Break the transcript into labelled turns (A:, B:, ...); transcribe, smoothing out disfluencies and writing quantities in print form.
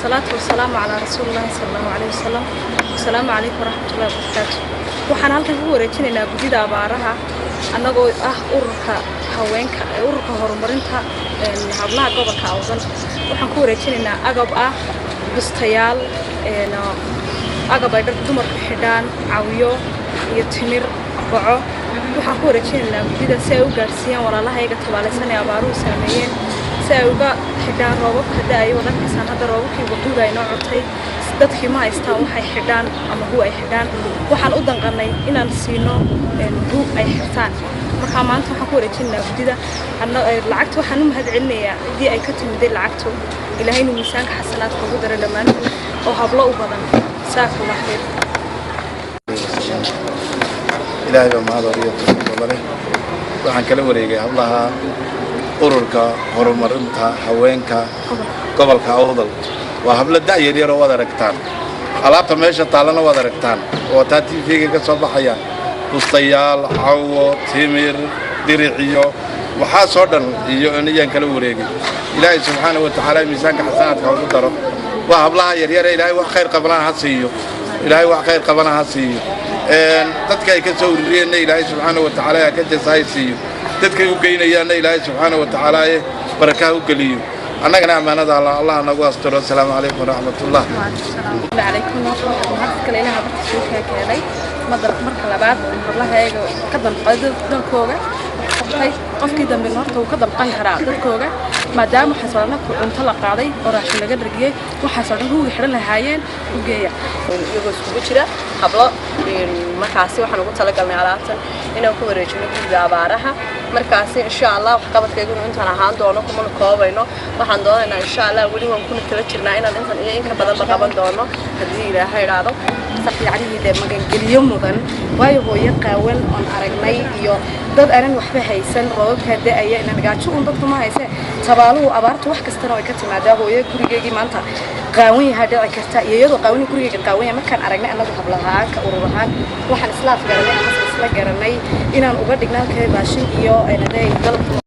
A: Wasalaatu wasalaamu calaa rasuulillahi sala allahu calayhi wasalam. Asalaamu calaykum waraxmatullahi wabarakaatu. Waxaan halkan ku wareejinaynaa guddida abaaraha, annagoo ah ururka haweenka, ururka horumarinta hablaha gobolka Awdal. Waxaan ku wareejinaynaa agab ah bustayaal, agab ay dharka dumarku xidhaan, cawiyo iyo timir, baco. Waxaan ku wareejinaynaa guddida si ay u gaadhsiiyaan walaalahayaga tabaalaysan ee abaaruhu saameeyeen, si ay uga xidhaan roobabka da'aya. Waad arkaysaan hadda roobabkii waquuga ay noo curtay. Dadkii ma haystaan waxay xidhaan ama hu ay xidhaan. Waxaan u danqanay inaan siino hu ay xirtaan. Markaa maanta waxaan ku wareejinaynaa guddida lacagta. Waxaan u mahad celinayaa ciddii ay ka timiday lacagtu. Ilaahay inuu miisaanka xasanaadka ugu daro dhammaantood oo hablo u badan. Saakallah khayr.
B: Ilaahay baa mahad horiyo tawfiiqooda leh. Waxaan kala wareegay hablaha ururka horumarinta haweenka gobolka Awdal. Waa hablo da' yaryar oo waad aragtaan, alaabta meesha taallana waad aragtaan oo taa TV-ga ka soo baxayaan: bustayaal, cawo, timir, diriciyo, waxaasoo dhan iyo ayaan kala wareegay. Ilaahay subxaana wa tacaala miisaanka xasanaadka ugu daro. Waa hablaha yaryare. Ilaahay wax khayr qabana ha siiyo. Ilaahay wax khayr qabana ha siiyo. Dadka ay ka soo ururiyeenna Ilaahay subxaana wa tacaala ha ka jasaay siiyo. Dadkay u geynayaanna Ilaahay subxaana wa tacaala barakaha u geliyo. Annagana ammaanada Allah nagu asturo. Asalaamu calaykum waraxmatullah.
A: Calaykum. Mahad kale ilaha marka soo keenay. Marka labaad, hablahayaga ka damqaday dalkooga qabtay. Qofkii dambe horta wuu ka damqan karaa dadkooga, maadaama waxaas oo dhan cunto la qaaday oo raashin laga dhargiyey, waxaas oo dhan huwiga xidhan lahaayeen u geeya.
C: Iyagoo iskugu jira hablo, markaasi waxaan ugu talagalnay alaabtan inaan ku wareejino guddiga abaaraha. Markaasi insha Allah waxqabadkayguna intaan ahaan doono kumana koobayno. Waxaan doonaynaa insha Allah, weli waan kuna tala jirnaa inaan intan iyo in ka badanba qaban doono haddii Ilaahay idhaahdo.
A: Yacnihii dee magangeliyo mudan, waayo hooyo qaawan oon aragnay iyo dad aanan waxba haysan, roobabkaa da'aya, inaan gaajo uun dadku ma hayse, tabaaluhu, abaartu, wax kastana way ka timaadaa. Hooyo gurigeygii maanta qaawan yahaa dhici karta iyo iyadoo qaawan gurigeyga qaawan yahay. Markaan aragnay annagu hablahaan ka urur ahaan, waxaan isla afgaranay amase isla garanay inaan uga dhigna halkee baashin iyo dalab.